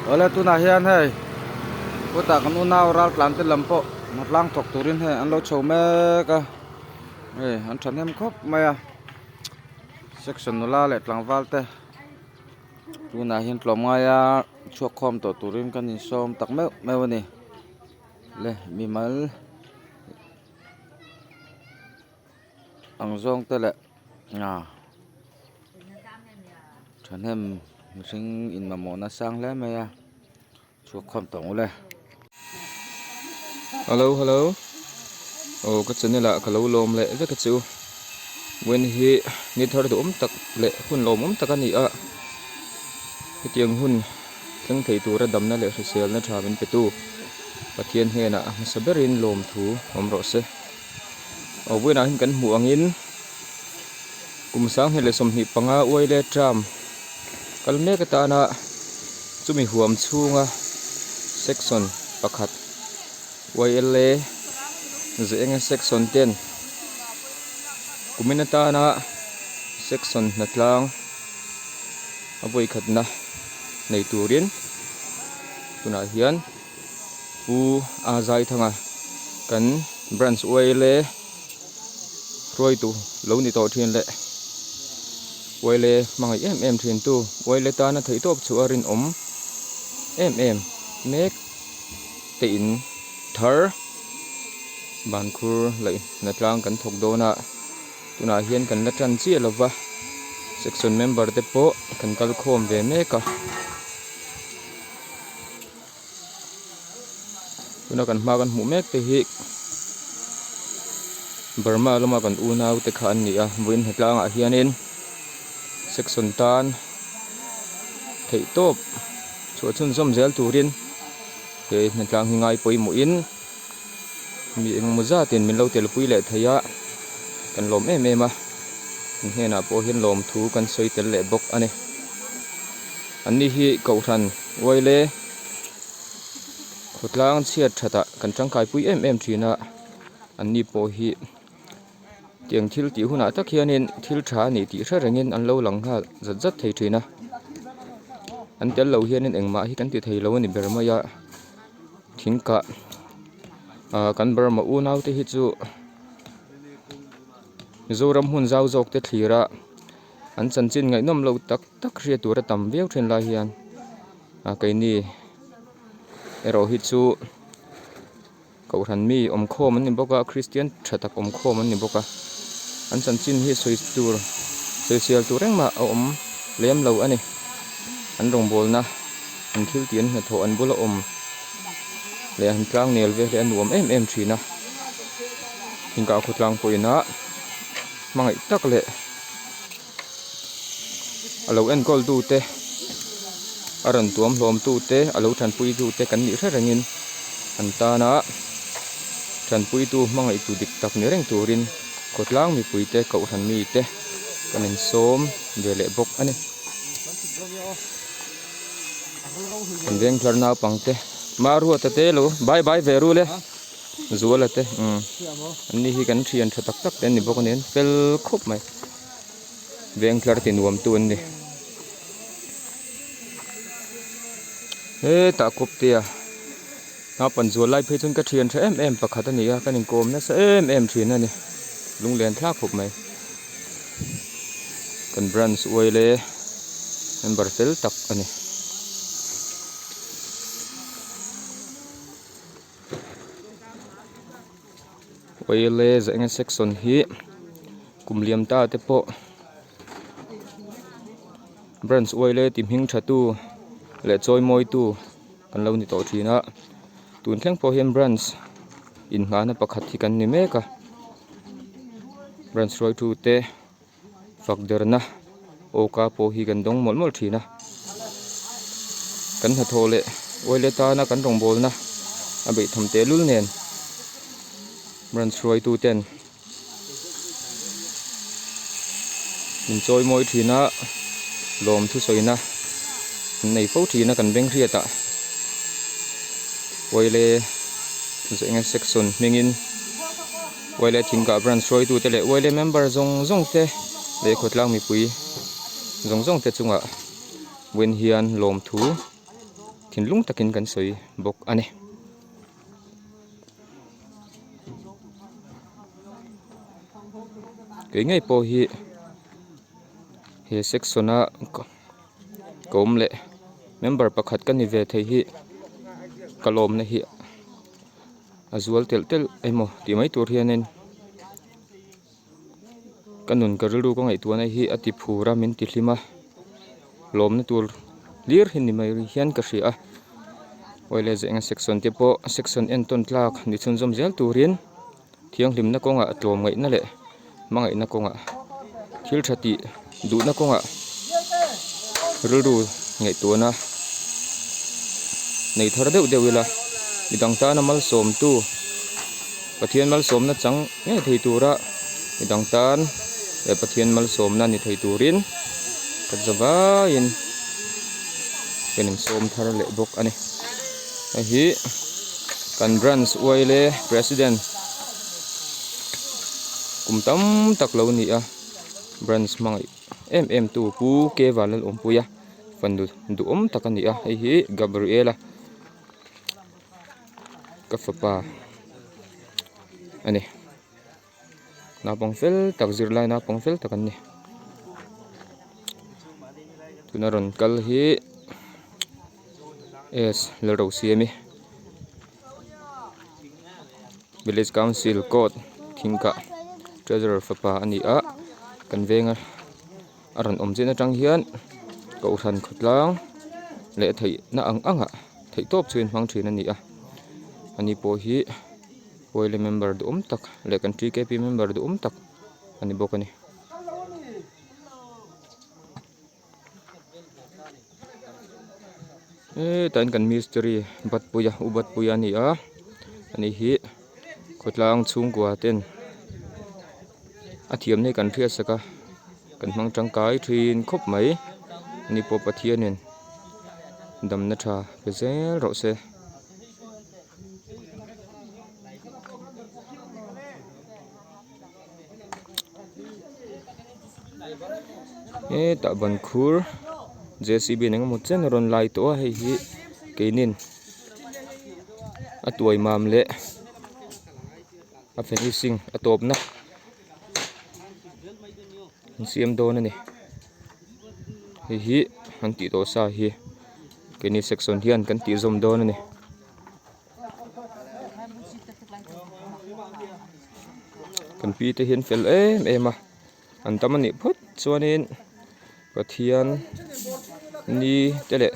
Awle tunah hian hei putah kan unau raltlan te lam pawh hnatlang thawk turin hei an lo chho mek a hei an thahnem khawp mai a section nula leh tlangval te tunah hian tlawmngai a chhuak khawm tawh turin kan insawm tak meuh meuh a ni le mimal ang zawng te leh ah thahnem mihring in mamawh na sang hle mai a chhuak khawm tawh ang ule. Hello hello aw ka channel ah ka lo lawm leh vek a chu vawiin hi ni thar duhawm tak leh hun lawmawm tak a ni a hetiang hun thleng thei tura damna leh hriselna tha min pe tu Pathian hnenah a hmasa berin lawmthu awm rawh se. Aw vawiinah hian kan hmuh angin kum 2025 uaile term kal mek atana chumi huam chhunga section pakhat YLA zeng section ten kumin atana section hnatlang a vawikhatna nei turin tunah hian Pu A Zaithanga kan branch YLA hruaitu lo ni tawh thin leh YLA hmangaih em em thin tu YLA tana theihtawp chu a rinawm em em mek te in thar bankhur laih hnatlang kan thawk dawn a tunah hian kan la tan chiah lova section member te pawh kan kal khawm ve mek a. Tuna kan hma kan hmuh mek te hi Burma lama kan unau te kha an ni a vawiin hnatlangah hianin section tan theih tawp chhuah chhunzawm zel turin he hnatlang hi ngai pawimawhin mi engemaw zatin min lo telpui leh thei a kan lawm em em a an hnenah pawh hian lawmthu kan sawi tel leh bawk a ni. Anni hi Kohhran Uaile khawtlang chhiat thatah kan tangkaipui em em thin a, anni pawh hi tiang thil tih hunah tak hianin thil tha a nih tih hre rengin an lo lang nghal zat zat thei thin a, an tel lo hianin engmah hi kan ti thei lo a ni ber mai a, thingkah ah kan Burma unau te hi chu Mizoram hmun zau zawk te thlir a. An chanchin ngaihnawm lo tak tak hriat tur a tam viau thin lai hian ah keini erawh hi chu kohhran mi awmkhawm an ni bawk a kristian tha tak awmkhawm an ni bawk a an chanchin hi sawi tur sawi sial tur engmah a awm lem lo a ni an rawngbawlna an thil tih an hnathawh an bula awm leh an tlang nel vel hi a nuam em em thin a thingkah khawtlang pawhin a. Hmangaih tak leh a lo enkawl tu te a rawn tuam hlawm tu te a lo tanpui tu te kan nih hre rengin an tana tanpui tu hmangaih tu dik tak ni reng turin khawtlang mipui te kohhran mi te kan insawm ve leh bawk a ni. Kan vengthar naupang te Maruata te lo bye bye ve ru le. Zuala te umm an ni hi kan thian tha tak tak te an ni bawk a ni an fel khawp mai veng tlar ti nuam tu an ni hetah kawp te a naupang zual lai phei chuan ka thian tha em em pakhat a ni a kan inkawm nasa em em thin a ni lunglen thlak khawp mai kan branch uaile member fel tak a ni. Oile zaenga section hi kum liam ta te pawh branch oile ti hming tha tu leh chawi mawi tu kan lo ni tawh thin a tun thleng pawh hian branch inngahna pakhat hi kan ni mek a branch hruaitu te fak derna awka pawh hi kan dawng mawlh mawlh thin a kan hnathawh leh uaile tana kan rawngbawlna a beih tham tehlul nen branch hruaitu ten min chawi mawi thin a lawm thusawina an nei fo thin a kan beng hriat ah uaile zaenga section hmingin. Uaile Thingkah Branch hruaitute leh Uaile member zawng zawng te leh khawtlang mipui zawng zawng te chungah vawiin hian lawmthu thinlung takin kan sawi bawk a ni. Kei ngei pawh hi he section a ka awm leh member pakhat ka ni ve thei hi ka lawmna hi a zual telh telh emaw tih mai tur hianin ka nun ka rilru ka ngaihtuahna hi a ti phur a min ti hlim a lawmna tur hlir hi ni mai hian ka hria a awile zeh eng section te pawh section entawn tlak ni chhunzawm zel turin thianghlimna kawngah tlawmngaihna leh hmangaihna kawngah thil tha tih duhna kawngah rilru ngaihtuahna nei thar deuh deuh ila midang tana malsawmtu Pathian malsawmna chang ngei thei tura midang tan leh Pathian malsawmna ni thei turin ka za vaiin kan insawm thar leh bawk a ni hei hi kan branch uaile president kum tam tak lo ni a branch hmangaih em em tu Pu Keva Lalawmpuia fanu duhawm tak a ni a hei hi Gabriela. Ka fapa a ni naupang fel tak zirlai naupang fel tak an ni tuna rawn kal hi S Lalrosiami village council court thingkah treasurer fapa a ni a kan venga. A rawn awm chian atang hian kohhran khawtlang leh theihna ang ang ah theih tawp chu in hmang thin a ni a ani pawh hi oil member duhawm tak leh kan tkp member duhawm tak a ni bawk a ni. Hetah hian kan mistiri Batpuia u Batpuia a ni a ani hi khawtlang chhungkua ten a thiamna hi kan hriat sak a kan hmang tangkai thin khawp mai ani pawh Pathianin damna tha pe zel rawh se. Hetah ban khur J C B in engemaw chen a rawn lai tawh a hei hi keinin a tuai mam leh a finishing a tawpna an siam dawn a ni hei hi an tih tawh sa hi keini section hian kan tih zawm dawn a ni. Kan pi te hian fel em em a an tam anih phawt chuanin Pathian ni te leh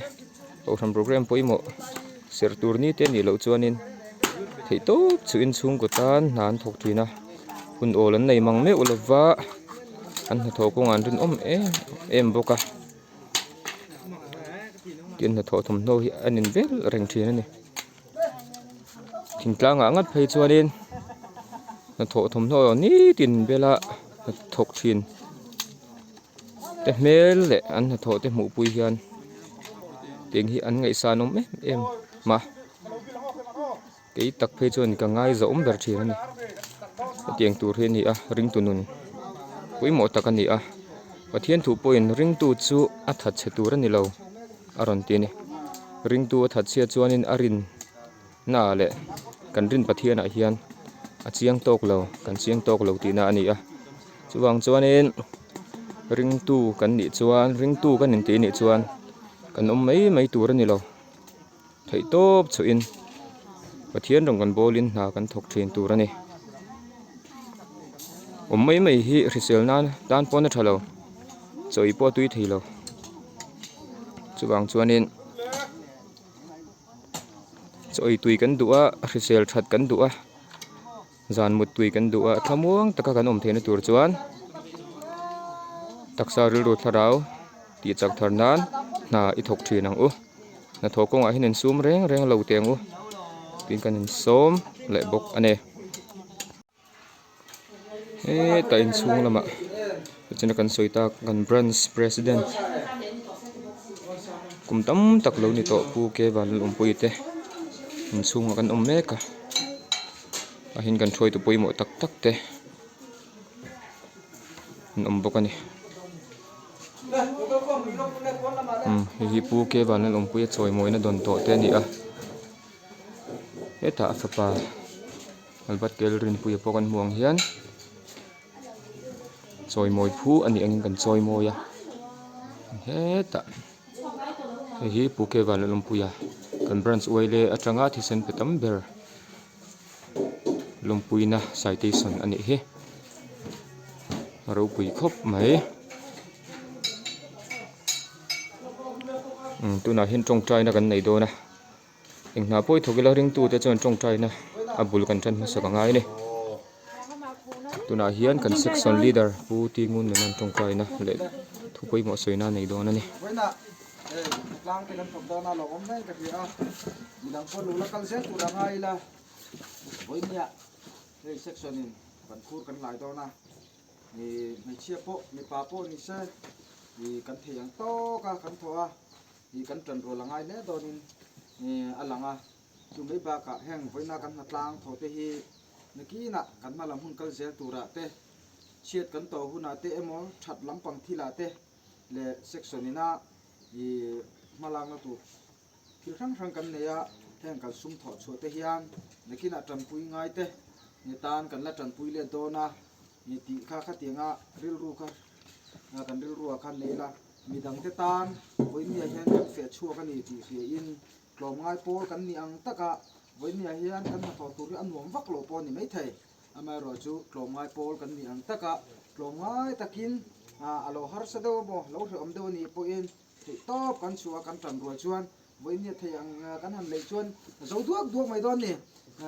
kohhran programme pawimawh serh tur ni te anih loh chuanin theih tawp chu inchhungkaw tan hna an thawk thin a hun awl an nei mang meuh lova an hnathawh kawngah an rinawm em em bawk a. Tin hnathawh thawmhnaw hi a nin vel reng thin a ni thingtlang ah ngat phei chuanin hnathawh thawmhnaw nitin bela hnathawk thin te hmel leh an hnathawh te hmuh pui hian tiang hi an ngaihsan awm em em a. Kei tak phei chuan ka ngai zawm ber thin a ni. Hetiang tur hi a ni a, ringtu nun pawimawh tak a ni a. Pathian thu pawhin ringtu chu a that chhe tur a ni lo a rawn ti a ni. Ringtu a that chhia chuanin a rin na leh kan rin Pathianah hian a chiang tawk lo, kan chiang tawk lo tihna a ni a. Chuvang chuanin ringtu kan nih chuan, ringtu kan intih nih chuan kan awm mai mai tur a ni lo. Theih tawp chhuahin Pathian rawn kan bawlin hna kan thawk thin tur a ni. Awm mai mai hi hrisel nan tan pawn a tha lo, chawi pawh a tui thei lo. Chuvang chuanin chawi tui kan duh a, hrisel that kan duh a, zan mut tui kan duh a, thlamuang taka kan awm theihna tur chuan taksa rilru thlarau tih chak thar nan hna i thawk thin ang u. Hnathawh kawngah hian insum reng reng lo teh ang u tiin kan insawm leh bawk a ni. Hetah inchhung lamah tichuan kan sawi tak kan branch president kum tam tak lo ni tawh Pu K Vanlalawmpuii te inchhungah kan awm mek a tah hian kan hruaitu pawimawh tak tak te an awm bawk a ni. Umm hei hi Pu K Vanlalawmpuia chawimawina dawn tawh te a ni a hetah a fapa Albert Kelrinpuia pawh kan hmuh ang hian chawimawi phu a nih angin kan chawimawi a hetah hei hi Pu K Vanlalawmpuia kan branch uaile atanga thisen pe tam ber lawmpuina citation a nih hi a ropui khawp mai umm tunah hian tawngtaina kan nei dawn a eng hna pawh i thawk ila ringtute chuan tawngtaina a bul kan tan hmasak a ngai a ni tunah hian kan section leader pu T Ngun nena tawngtaina leh thu pawimawh sawina a nei dawn a ni. Hei tlang te kan thawk dawn a lawmawm hle ka hria a midang pawh lo la kal zel tur a ngai ila vawinia hei section in kan khur kan lai dawn a ih hmeichhia pawh mipa pawh ni se ih kan thei ang tawk a kan thawh a ih kan tan rual a ngai hle dawn in ih a lang a chu mai bakah heng vawiina kan hnatlang thaw te hi nakinah kan hma lam hun kal zel turah te chhiat kan tawh hunah te emaw that lampang thilah te. leh section ina ih hmalakna tur thil hrang hrang kan nei a heng kan sum thawh chhuah te hian nakinah tanpui ngai te ni tan kan la tanpui let dawn a ni tih kha khatianga rilru kha kan rilru ah khan nei ila midang te tan vawinia hian kan feh chhuak a ni tih hria in tlawmngai pawl kan nih ang taka vawinia hian kan hnathawh tur hi a nuam vak loh pawh a ni maithei. Amaherawhchu tlawmngai pawl kan nih ang taka tlawmngai takin a lo harsa deuh emaw lo hrehawm deuh a nih pawhin theih tawp kan chhuah a kan tan rual chuan vawinia thei ang kan han leih chuan a zo duak duak mai dawn ni.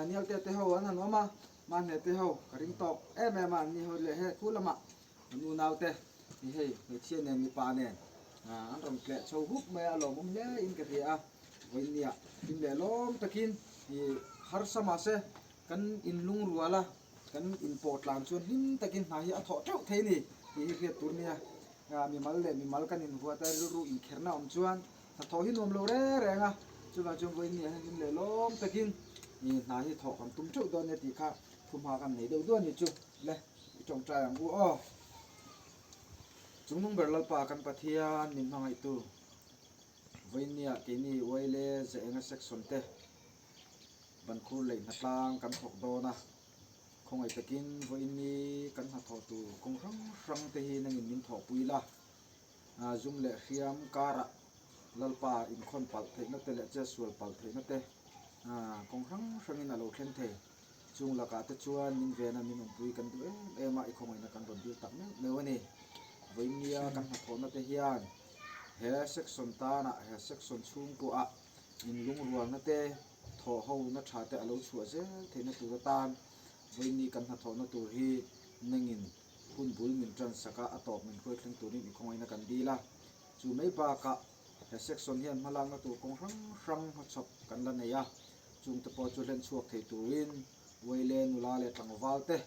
Nialte te ho an han awm a, Mahne te ho ka ring tawk em em a an ni ho leh he khu lamah kan unau te ni hei hmeichhia nen mipa nen an rawn tleh chho hup mai a lawmawm hle in ka hria a, vawinia hlim leh lawm takin harsa mahse Kan inlungrual a, kan inpawh tlan chuan hlim takin hna hi a thawh teuh thei a ni tih hi hriat tur nia. Mimal leh mimal kan inhuat a, rilru inkherna awm chuan hnathawh hi nuam lo reng reng a, chuvang chuan vawiin ni ah hian hlim leh lawm takin hna hi thawh kan tum teuh dawn nia tih kha thuhma kan nei deuh duah a ni chu. Le, i tawngtai ang u aw. Chungnung ber Lalpa kan Pathian min hmangaihtu, vawiin nia keini Uaile Zaenga section te, Bankhur leh hnatlang kan thawk dawn a, khawngaih takin vawiin ni kan hnathawh tur kawng hrang hrang te hi nangin min thawhpui la, zum leh hriam karah Lalpa inkhawn palh theihna te leh chetsual palh theihna te kawng hrang hrangin a lo thleng thei. Chung lakah te chuan min vena min awmpui kan duh em em a, i khawngaihna kan rawn dil tak meuh meuh a ni. Vawiin nia kan hnathawhna te hian he section tanah he section chhungkuah Inlungrualna te, thawhhona tha te a lo chhuah zel theihna tur atan vawiini kan hnathawhna tur hi nengin hun bul min tan sak a, a tawp min hruai thleng turin i khawngaihna kan dil a. Chu mai bakah he section hian hmalakna tur kawng hrang hrang hmachhawp kan la nei a, chungte pawh chu hlen chhuak thei turin Uaile nula leh tlangval te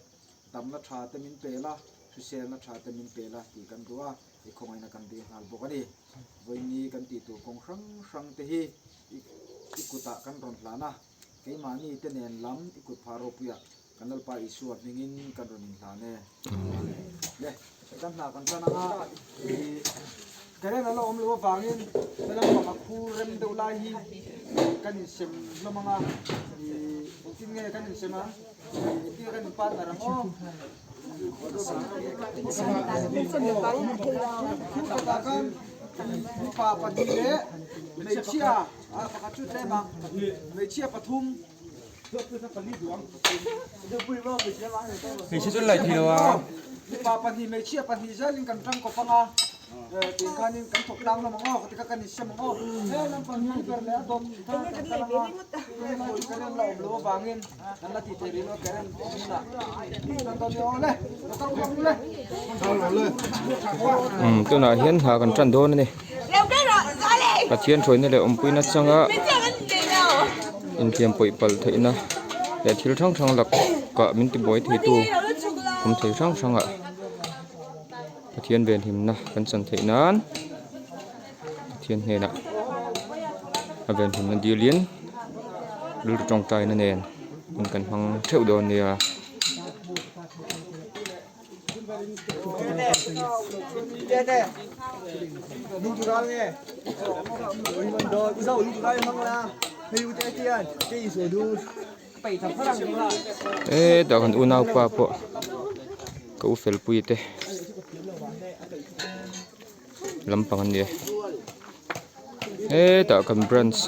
damna tha te min pel a, hriselna tha te min pel a tih kan duh a, i khawngaihna kan dil nghal bawk a ni. Vawiini kan tih tur kawng hrang hrang te hi i kutah kan rawn hlan a, keimahni te nen lam i kut phah ropuiah kan Lalpa Isua hmingin kan rawn inhlan e. Amen. Le, kan hna kan tan anga i current a la awm loh avangin helam panga khur rem deuh lai hi kan insem hlawm anga i engtin nge kan insem a, engtin nge kan in partner ang aw. Mipa pahnih leh hmeichhia pakhat chu tlem a hmeichhia pathum Hmeichhia chu an laih thei lo a. Mipa pahnih hmeichhia pahnih zelin kan tangkawp anga Tiang khanin kan thawk tlang hlawm ang aw, khatikha kan insem ang aw. He lampang hi ber leh a dawt kha kan kal ang a, tunlai chu current la awm loh avangin kan la tih theih rih lo a, current awm hunah tih tan dawn nia aw le, lo kal hlawm le. Umm tunah hian hna kan tan dawn a ni. Pathian hruaina leh awmpuina changa inthiam pawih palh theihna leh thil hrang hrang lakah min tibuai theitu awm thei hrang hrangah. Pathian venhimna kan chan theih nan Pathian hnenah a venhimna dilin rilru tawngtaina nen hun kan hmang theuh dawn nia. Hetah kan unaupa pawh ka u felpui te lampang an ni a hetah kan branch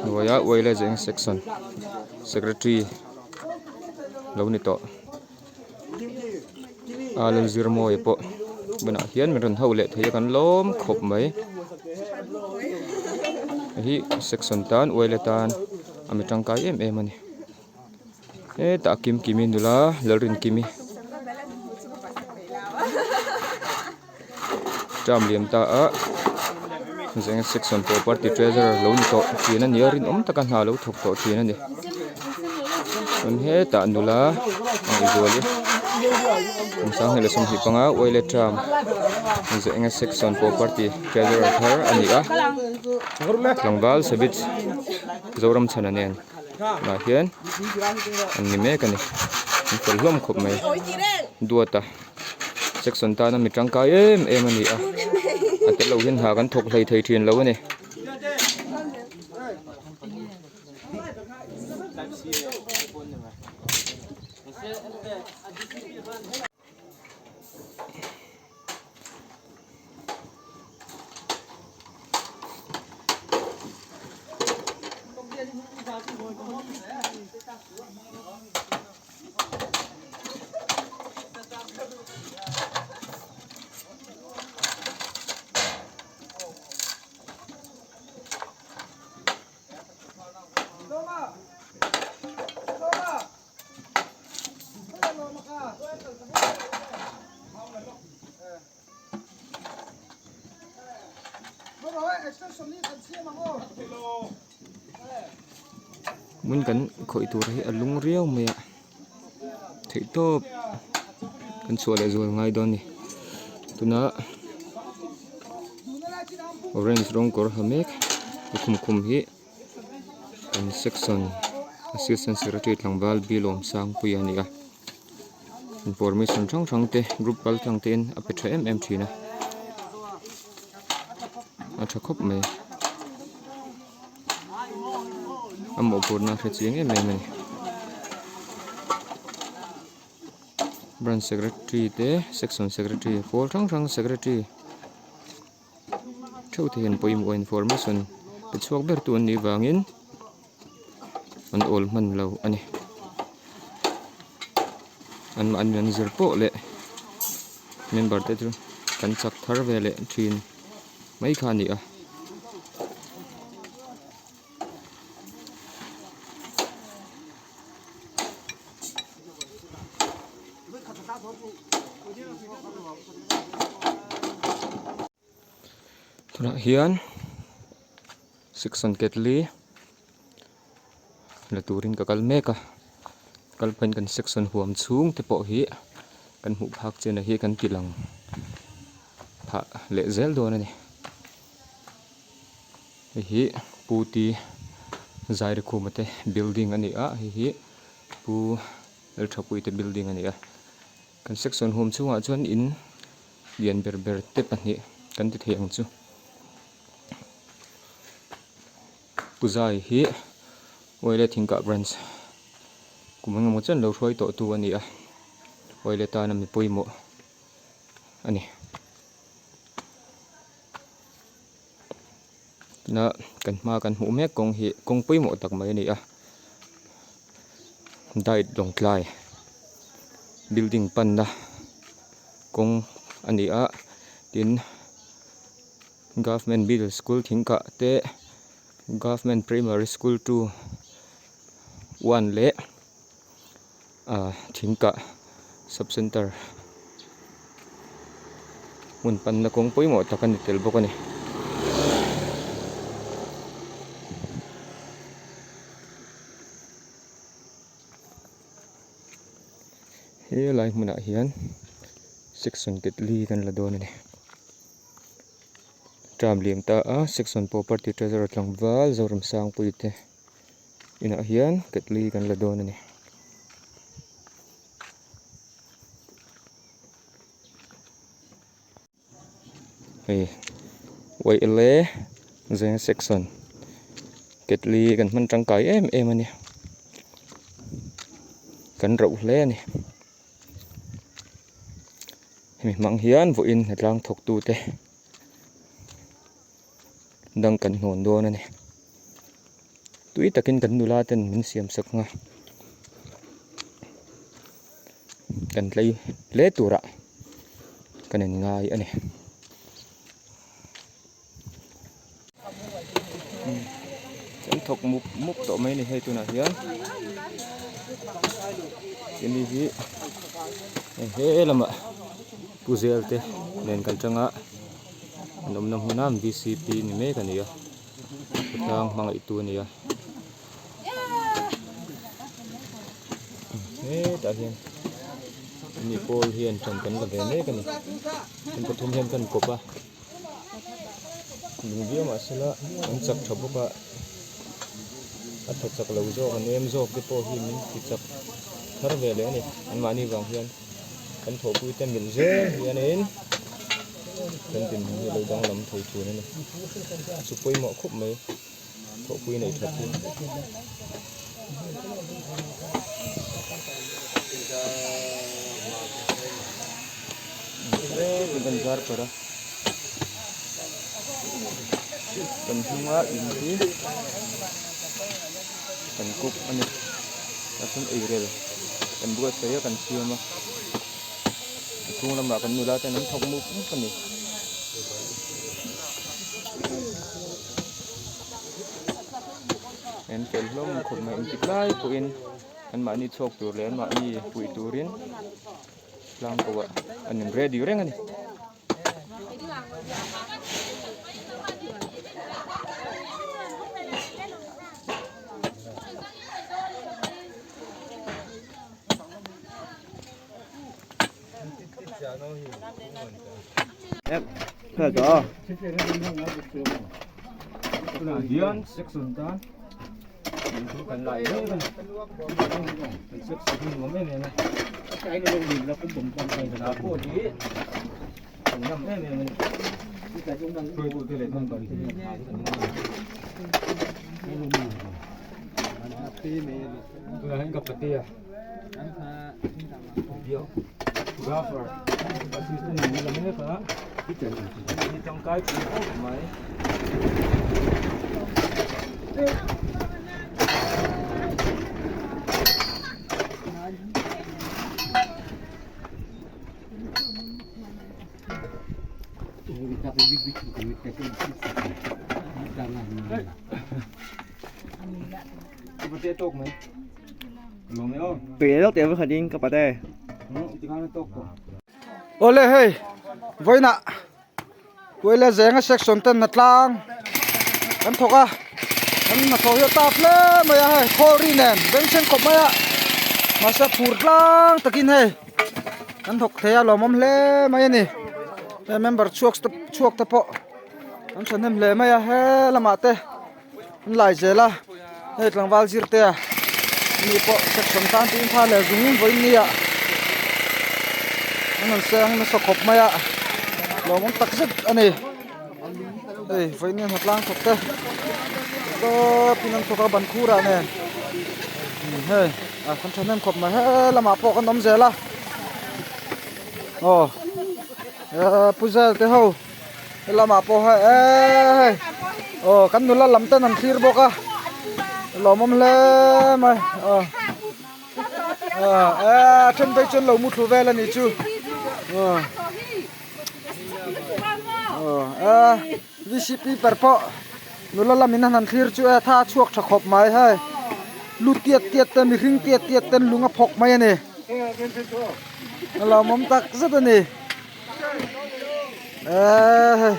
hnuaia uaile zeng section secretary lo ni tawh. A Lalzirmawia pawh bunah hian min rawn hauh leh thei a kan lawm khawp mai hei hi section tan uaile tan a mi tangkai em em a ni hetah Kimkimi nula Lalrinkimi term liam ta a zeng section pawh party treasurer lo ni tawh thin a ni a rinawm taka hna lo thawk tawh thin a ni chuan hetah nula Ngaihzuali kum sanghnih leh 25 Oile term zeng section pawh party treasurer thar a ni a tlangval sebit Zoramchhana nen tunah hian an ni mek a ni an fel hlawm khawp mai duata. Section tana mi tangkai em em a ni a a tel lo hian hna kan thawk hlei thei thin lo a ni. Hmun kan khawih tur hi a lung riau mai a theih tawp kan chhuah leh zual ngai dawn a ni tuna orange rawng kawr ha mek lukhum khum hi kan section assistant secretary tlangval Bilawm Sangpuia a ni a information hrang hrang te group kal tlang te in a pe tha em em thin a a tha khawp mai. A mawhphurhna a hre chiang em em a ni. Branch secretary te section secretary pawl hrang hrang secretary theuh te hian pawimawh information pe chhuak ber tu an nih vangin an awl hman lo a ni. Anmahni an zir pawh leh member te chu kan chak thar ve leh thin. mai kha a ni a. Tunah hian section ketli la turin ka kal mek a kal phahin kan section huam chhung te pawh hi kan hmuh phak chenah hi kan ti lang phah leh zel dawn a ni hei hi pu T Zairikhuma te building a ni a hei hi pu Lalthapuii te building a ni a kan section huam chhungah chuan in lian ber ber te pahnih kan ti thei ang chu. Puzai hi Oile Thingkah Branch kum engemaw chen lo hruai tawh tu a ni a, Oile tana mi pawimawh a ni. Tuna kan hma kan hmuh mek kawng hi kawng pawimawh tak mai a ni a, Diet Lawngtlai building panna kawng a ni a, tin. Government Middle School Thingkah te Government Primary School 2 1 leh ah Thingkah Sub Center hmun panna kawng pawimawh tak a ni tel bawk a ni. He lai hmunah hian section ketli kan la dawn a ni. Term liam ta a section property treasurer tlangval Zoram Sangpui te inah hian ketli kan la dawn a ni. Hei YLA Zenga section ketli kan hman tangkai em em a ni kan rauh hle a ni hemi hmang hian vawiin hnatlang thawk tute dang kan hnawn dawn a ni tui takin kan nula ten min siam sak ang a kan tlei hle turah kan in ngai a ni. Kan thawk mup mup tawh mai a ni hei tunah hian chumi hi hei he lamah pu zel te nen kan tang a an awmna hmuna vcp ni mek a ni a khawtlang hmangaihtu a ni a hetah hian mi pawl hian ṭan kan la ve mek a ni an pathum hian kan kawp a. Lung viau mah sela an chak tha bawk a a tha chak lo zawk a nem zawk te pawh hi min ti chak thar ve leh a ni anmahni vang hian kan thawhpui te mil zel hianin kan dinhmun hi a lo danglam thei thin a ni chu pawimawh khawp mai thawhpui neih that hi. Kan zar parh a kan hnunga in hi kan cook a ni tah chuan eirel kan buatsaih a kan siam a a chhung lamah kan nula ten an thawk mup mup a ni. An fel hlawm khawp mai engtik lai pawhin anmahni chhuak tur leh anmahni puih turin tlang ko ah an in ready reng a ni. Hian section tan lungthu kan lai mek a ni kan section hi nuam em em a hna pawh hi kan ngam em em a ni hruaitute leh member te hian hna hi kan ngam a ni tunah hian ka patea. Photographer assistant an la mek a ni tangkai pui khawp mai. Awle hei vawiinah kuaila zenga section ten hna tlang kan thawk a kan hnathawh hi a tap hle mai a hei khawl ri nen bengchheng khawp mai a mahse phur tlang takin hei kan thawk thei a lawmawm hle mai a ni hei member chhuak chhuak te pawh an thahnem hle mai a he lamah te. An lai zel a hei tlangval zir te a mi pawh section tan tiin thla leh zung vawiin nia an rawn seng nasa khawp mai a lawmawm tak zet a ni hei vawiin nia hnatlang thawk te tawpin an thawk a ban khurah nen hei a kan thahnem khawp mai he lamah pawh kan awm zel a aw pu zel te ho. Helamah pawh hei eee hei aw kan nula lam ten an thlir bawk a lawmawm hle mai aw aw a then phei chuan lo mu thlu vel a nih chu aw aw eee vcp per pawh nula lamin an han thlir chu e tha a chhuak tha khawp mai hei lu tiat tiat te mihring tiat tiat ten lung a phawk mai a ni a lawmawm tak zet a ni. Eee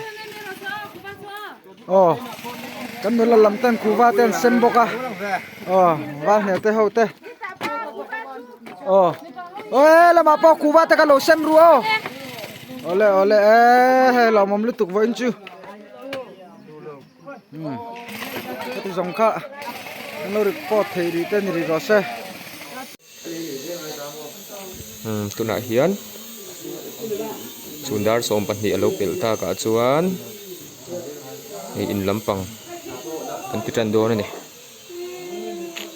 aw kan nula lam ten kuhva te an sem bawk a aw val hmel te ho te aw aw lamah pawh kuhva te ka lo sem ru aw awle awle eee hei lawmawm lutuk vawiin chu umm heti zawng kha an lo report theih rih te ni rih rawh se. Tunah hian Chhun dar 12 a lo pelh takah chuan hei in lampang kan ti tan dawn a ni.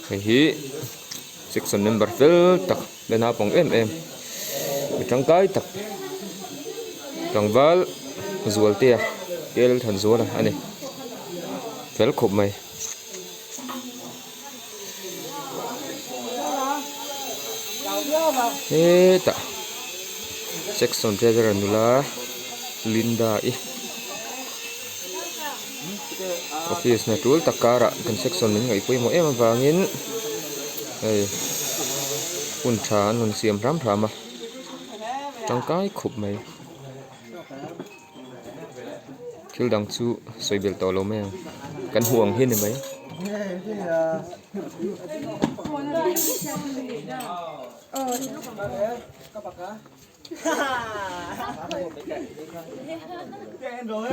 Hei hi section member fel tak la naupang em em mi tangkai tak tlangval Zualtea Tel Thanzuala a ni fel khawp mai. Hetah section treasurer nula Linda i office hna tul tak karah kan section min ngaih pawimawh em avangin hei hun tha an rawn siam hram hram a tangkai khawp mai. Thil dang chu sawi belh tawh lo mai ang kan hmuh ang hi a ni mai.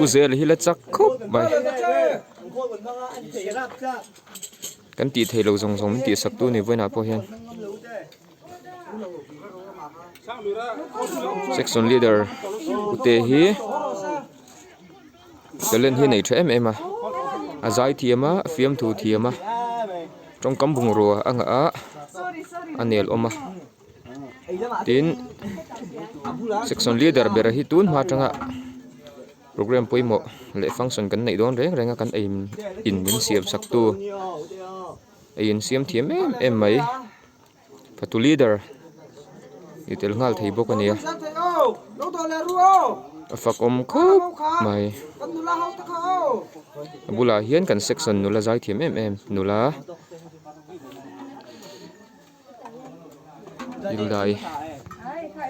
U zel hi la chak khawp mai kan tih theih loh zawng zawng min tih sak tu a ni vawiinah pawh hian. Section leader te hi talent hi a nei tha em em a a zai thiam a a fiamthu thiam a tawngkam bungrua a ngah a a nel awm a tin section leader ber hi tun hma atanga program pawimawh leh function kan neih dawn reng reng a kan ei in min siam sak tu. Ei in siam thiam em em mai fatu leader ni tel nghal thei bawk a nia a fakawm khawp mai a bulah hian kan section nula zai thiam em em nula Hildai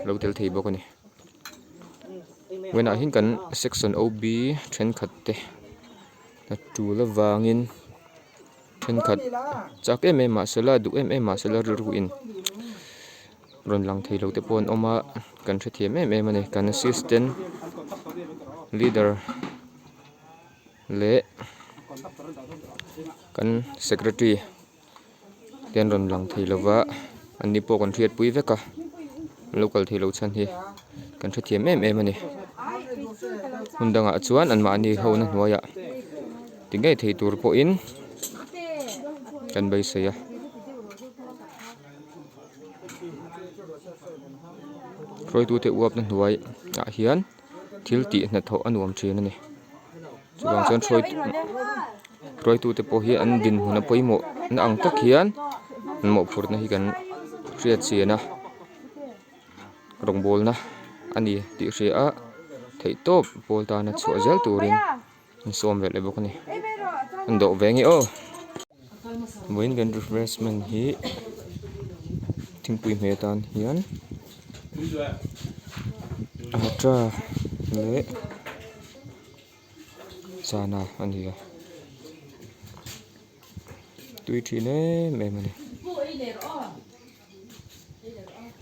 lo tel thei bawk a ni vawiinah hian kan section O B thenkhat te a tul avangin. Thenkhat chak em em mahsela duh em em mahsela rilru in rawn lang thei lo te pawh an awm a kan hrethiam em em a ni kan assistant leader leh kan secretary te an rawn lang thei lova an ni pawh kan hriatpui vek a an lo kal thei lo chhan hi kan hrethiam em em a ni hmun dangah chuan anmahni ho na hnuaiah. Ti ngei thei tur pawhin kan beisei a. Hruaitute uapna hnuai ah hian thil tih hnathawh a nuam thin a ni. Chuvang chuan hruaitute pawh hi an dinhmun a pawimawh na ang tak hian an mawhphurhna hi kan hriat chian a. Rawngbawlna a ni tih hria a theihtawp pawl tana chhuah zel turin. An sawm ve leh bawk a ni an dawh ve nge aw vawiin kan refreshment hi thingpui hmeh atan hian atta leh chana a ni a tui thin em em a ni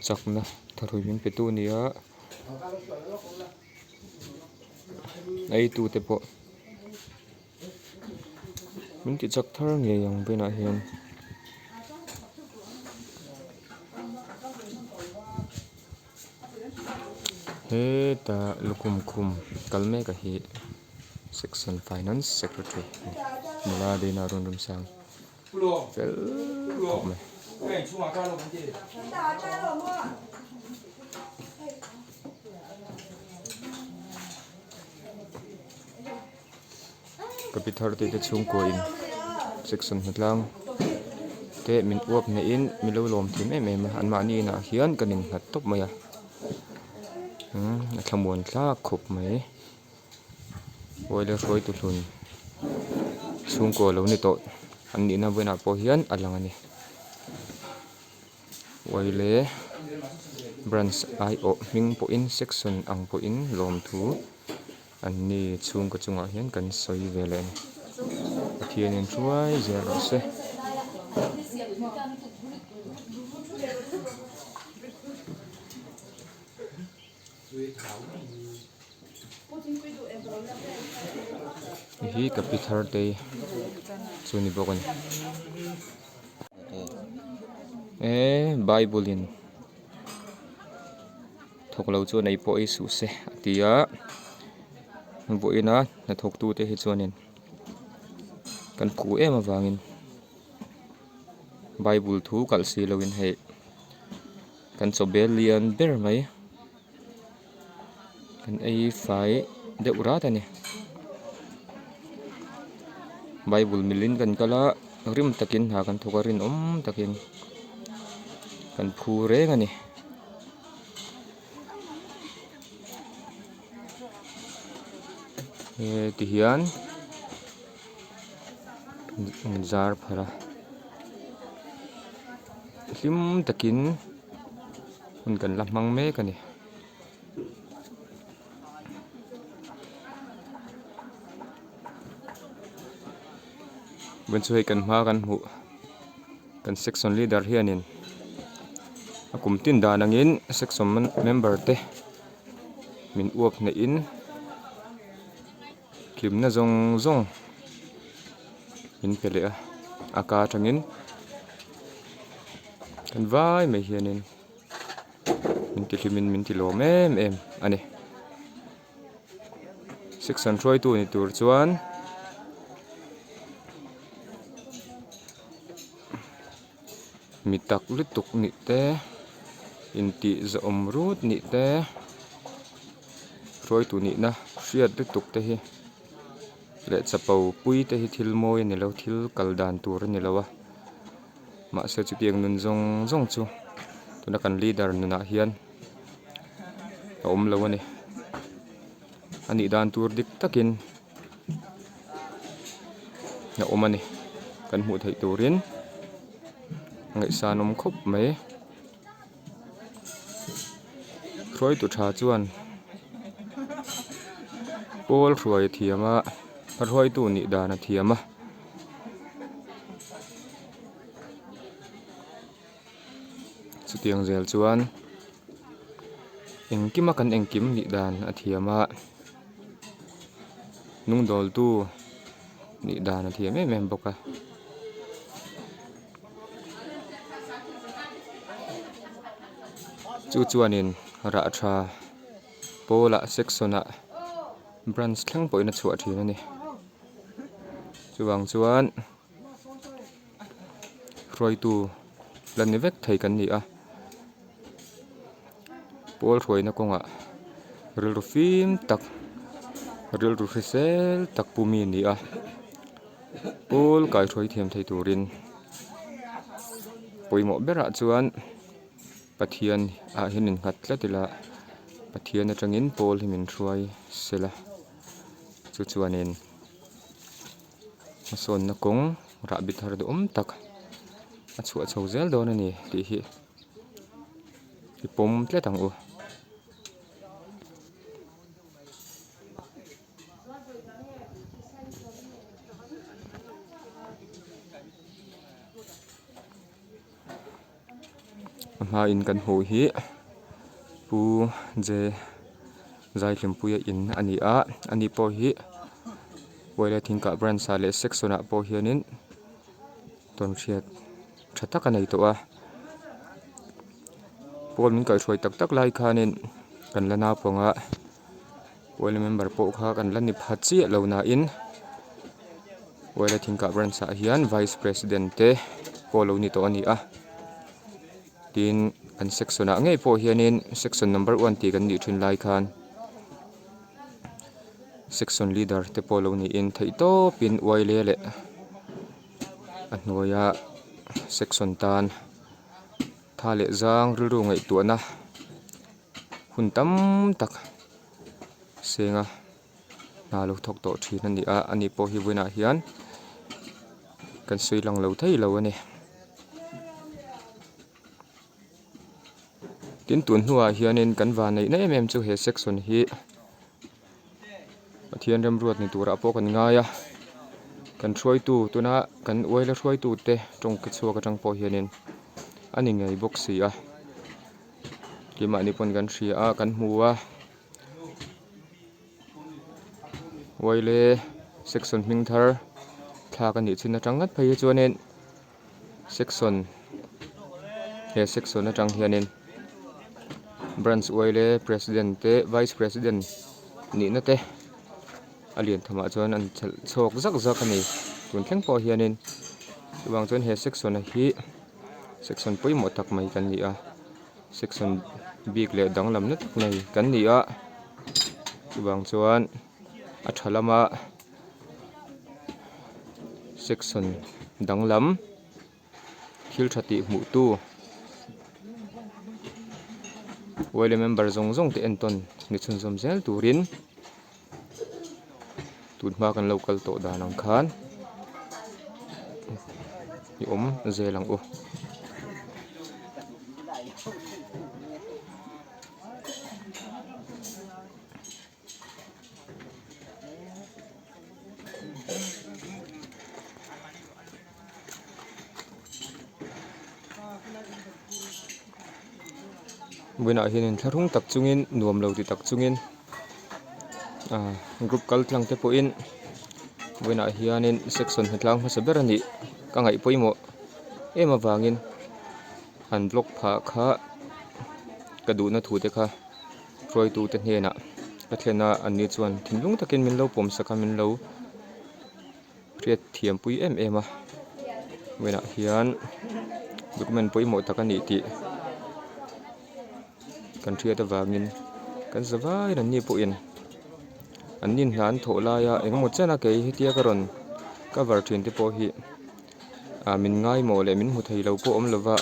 chakna thahrui min pe tu a ni a. Ei tute pawh min ti chak thar ngei ang vawiinah hian. Hetah lukhum khum kal mek a hi section finance secretary a ni nula Dina Runrumsang fel khawp mai. Ka pi thar te te chhungkua in section hnatlang te min uap hne in min lo lawm thiam em em a anmahni inah hian kan innghat tawp mai a umm a thlamuan thlak khawp mai. Uaile hruaitu hlun chhungkaw lo ni tawh an nihna bulah pawh hian a lang a ni. Uaile branch aiawh hming pawhin section ang pawhin lawmthu an ni chhungkaw chungah hian kan sawi ve leh a ni. Pathianin hruai zel rawh se. Heihi ka pi thar te chu ni bawk a ni eh bible in. Thawk lo chuan ei pawh ei suh se a ti a, vawiina hnathawktute hi chuanin kan phu em avangin bible thu kalh si loin hei kan chaw bel lian ber mai kan ei fai deuh rat a ni. Bible milin kan kal a rim takin hna kan thawk a rinawm takin kan phu reng a ni. He ti hian in zar pharh a hlim takin hun kan la hmang mek a ni. Vawiin chu hei kan hma kan hmuh kan section leader hianin a kum tin dan angin section member te min uap hnehin hlimna zawng zawng min pe leh a a ka atangin kan vai mai hianin min ti hlimin min ti lawm em em a ni. Section hruaitu ni tur chuan mi tak lutuk nih te intih zawhawm rut nih te hruaitu nihna hriat lutuk te hi leh chapo pui te hi thil mawi a ni lo thil kal dan tur a ni lo a mahse chutiang nun zawng zawng chu tuna kan leader nunah hian a awm lo a ni a nih dan tur dik takin a awm a ni kan hmuh theih turin ngaihsan awm khawp mai hruaitu tha chuan pawl hruai a thiam a hruaitu nih dan a thiam a. Chutiang zel chuan engkima kan engkim nih dan a thiam a, nungdawltu nih dan a thiam em em bawk a. Chu chuanin rah tha pawlah section ah branch thleng pawhin a chhuah thin a ni. Chuvang chuan. Hruaitu la ni vek thei kan ni a, pawl hruaina kawngah rilru fim tak rilru hrisel tak pu mi a ni a, pawl kaihruai thiam thei turin pawimawh berah chuan Pathian ah hian innghat tlat ila Pathian atangin pawl hi min hruai sela chu chuanin. Hmasawnna kawng rahbi thar duhawm tak a chhuah chho zel dawn a ni tih hi i pawm tlat ang u. A hmain kan hmuh hi pu J Zaihlimpuia in a ni a ani pawh hi Uaile Thingkah branch ah leh section ah pawh hianin tawnhriat tha tak a nei tawh a pawl min kaihhruai tak tak lai khanin kan la naupang a Uaile member pawh kha kan la ni pha chiah lo nain Uaile Thingkah branch ah hian vice president te pawh lo ni tawh a ni a tin an section ah ngei pawh hianin section number one tih kan nih thin lai khan section leader te pawh lo niin theih tawpin Uaile leh a hnuaia section tan tha leh zang rilru ngaihtuahna. Hun tam tak senga hna lo thawk tawh thin a ni a ani pawh hi vawiinah hian kan sawi lang lo thei lo a ni. Tin tun hnuah hianin kan van neihna em em chu he section hi Pathian remruat ni turah pawh kan ngai a kan hruaitu tuna kan uaila hruaitu te tawngka chhuak atang pawh hianin a ni ngei bawk si a. Keimahni pawn kan hria a kan hmu a Uaile section hming thar thlak a nih chin atang ngat phei hi chuanin section he section atang hianin. Branch Uaile President te Vice President nihna te a lian thamah chuan an chelh chhuak zak zak a ni tun thleng pawh hianin chuvang chuan he section hi section pawimawh tak mai kan ni a section bik leh danglam na tak nei kan ni a chuvang chuan a tha lama section danglam. Thil tha tih hmuh tu yla member zawng zawng te entawn ni chhunzawm zel turin tun hma kan lo kal tawh dan ang khan i awm zel ang u. Vawiinah hian inthlahrung tak chungin nuam lo ti tak chungin ah group kal tlang te pawhin vawiinah hianin section hnatlang hmasa ber a nih ka ngaih pawimawh em avangin han block phah kha ka duhna thu te kha. Hruaitute hnenah ka thlen a, anni chuan thinlung takin min lo pawmsak a, min lo hriat thiampui em em a. Vawiinah hian document pawimawh tak a nih tih kan hriat avangin kan za vaiin anni pawhin anni hna an thawh laia engemaw chen a kei hetia ka rawn cover thin te pawh hi ah min ngaimawh leh min hmu thei lo pawh awm lova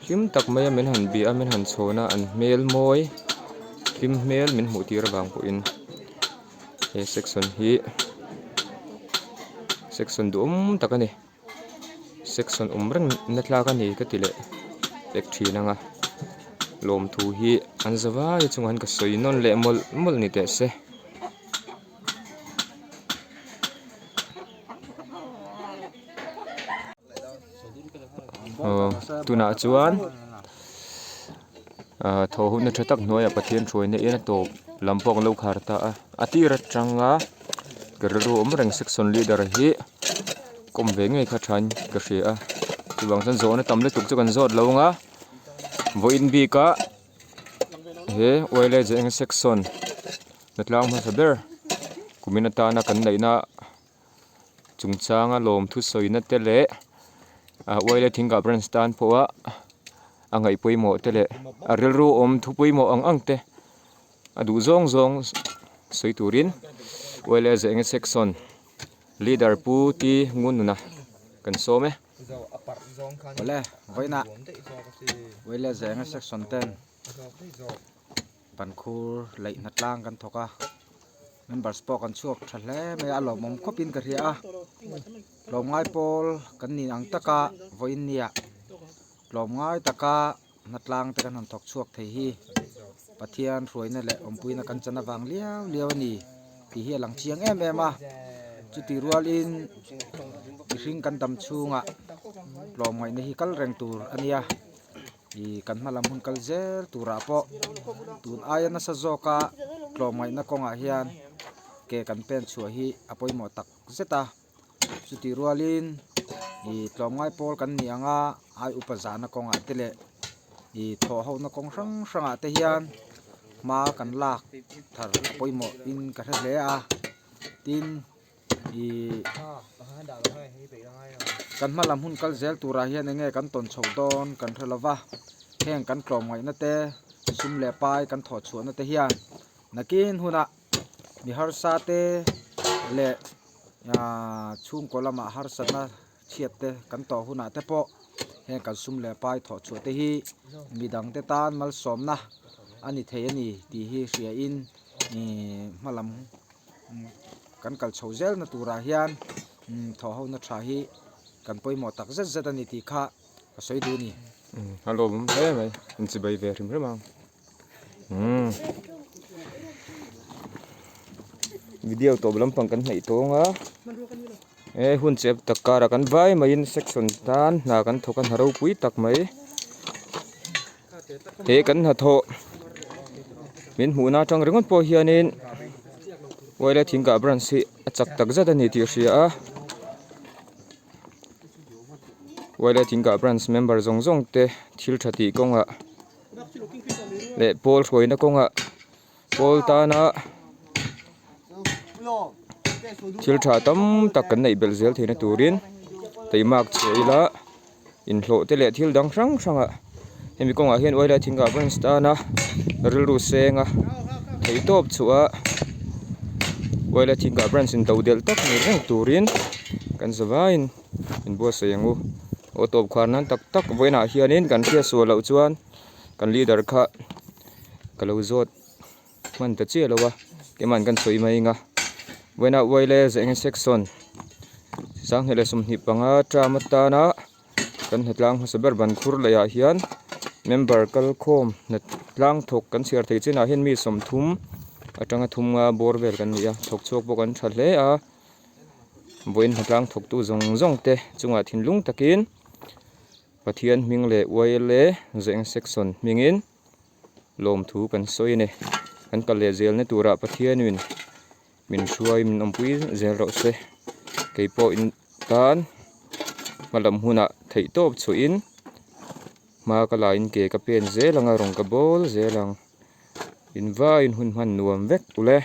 hlim tak maia min han bia a min han chhawn a an hmel mawi hlim hmel min hmuh tir avang pawhin he section hi section duhawm tak a ni section awm reng na tlak a ni ka ti leh pek thin ang a lawmthu hi an za vai chungah hian ka sawi nawn leh mawlh mawlh ni teh se. Aw tunah chuan ah thaw hun tha tak hnuaiah Pathian hruaina in a tawp lam pawh an lo khar ta a a tir atanga ka rilru awm reng section leader hi kawm ve ngei kha thain ka hria a chuvang chuan zawhna tam lutuk chu kan zawt lo ang a vawiin bik a he oil eng section hnatlang hmasa ber kumin atana kan neihna chungchanga lawm thusawina te leh ah oil thingkah branch tan pawha a ngaih pawimawh te leh a rilru awm thu pawimawh ang ang te a duh zawng zawng sawi turin oil eng section leader pu T Ngununa kan sawm e. Awle vawiinah Wele Zenga section ten bankhur laih hnatlang kan thawk a members pawh kan chhuak tha hle mai a a lawmawm khawpin ka hria a tlawmngai pawl kan nih ang taka vawiin nia tlawmngai taka hnatlang te kan han thawk chhuak thei hi Pathian hruaina leh awmpuina kan chan avang liau liau a ni tih hi a lang chiang em em a chutih rualin mihring kan dam chhungah tlawmngaihna hi kal reng tur a nia ih kan hma lam hun kal zel turah pawh tun aia nasa zawka tlawmngaihna kawngah hian ke kan pen chhuah hi a pawimawh tak zet a. Chutih rualin ih tlawmngai pawl kan ni ang a ai upa zahna kawngah te leh ih thawh hona kawng hrang hrangah te hian hma kan lak thar a pawimawh in ka hre hle a tin ih kan hma lam hun kal zel turah hian eng nge kan tawn chhoh dawn kan hre lova heng kan tlawmngaihna te sum leh pai kan thawh chhuahna te hian nakin hunah mi harsa te leh Ahh chhungkaw lamah harsatna chhiat te kan tawh hunah te pawh heng kan sum leh pai thawh chhuah te hi midang te tan malsawmna a ni thei a ni tih hi hria in ihh hma lam kan kal chho zel na turah hian thawh ho na tha hi kan pawimawh tak zet zet a ni tih kha ka sawi duh a ni. A lawmawm hle mai inchibei ve hrim hrim ang. Umm video tawp lampang kan hnaih tawng a he hun chep tak karah kan vai maiin section tan hna kan thawk a hna ropui tak mai he kan hnathawh min hmuhna atang ringawt pawh hianin Wile thingkah branch hi a chak tak zet a ni tih a hria a Wile thingkah branch member zawng zawng te thil tha tih kawngah. leh pawl hruaina kawngah pawl tana thil tha tam tak kan neih belh zel theihna turin teimak chhuah ila inhlawh te leh thil dang hrang hrang ah hemi kawngah hian uailai thingah branch tana rilru seng a theihtawp chhuah a uailai thingah branch in do delh tak ni reng turin kan za vaiin in buatsaih ang u aw tawp khar nan tak tak vawiinah hianin kan hriat sual loh chuan kan leader kha ka lo zawt hman ta chiah lo a keimahni kan sawi mai ang a vawiinah uailai zah eng section sanghnih leh 25 term atana kan hnatlang hmasa ber ban khur leh ah hian member kal khawm hnatlang thawk kan chhiar thei chinah hian mi 30 atanga thum nga bawr vel kan ni a thawk chhuak pawh kan tha hle a vawiin hnatlang thawktu zawng zawng te chungah thinlung takin Pathian hming leh YLA zeng section hmingin lawmthu kan sawi a ni. Kan kal leh zelna turah Pathianin min hruai min awmpui zel rawh se. Kei pawh in tan hma lam hunah theih tawp chhuahin hma ka la in ke ka pen zel ang a, rawng ka bawl zel ang. In vaiin hun hman nuam vek ule.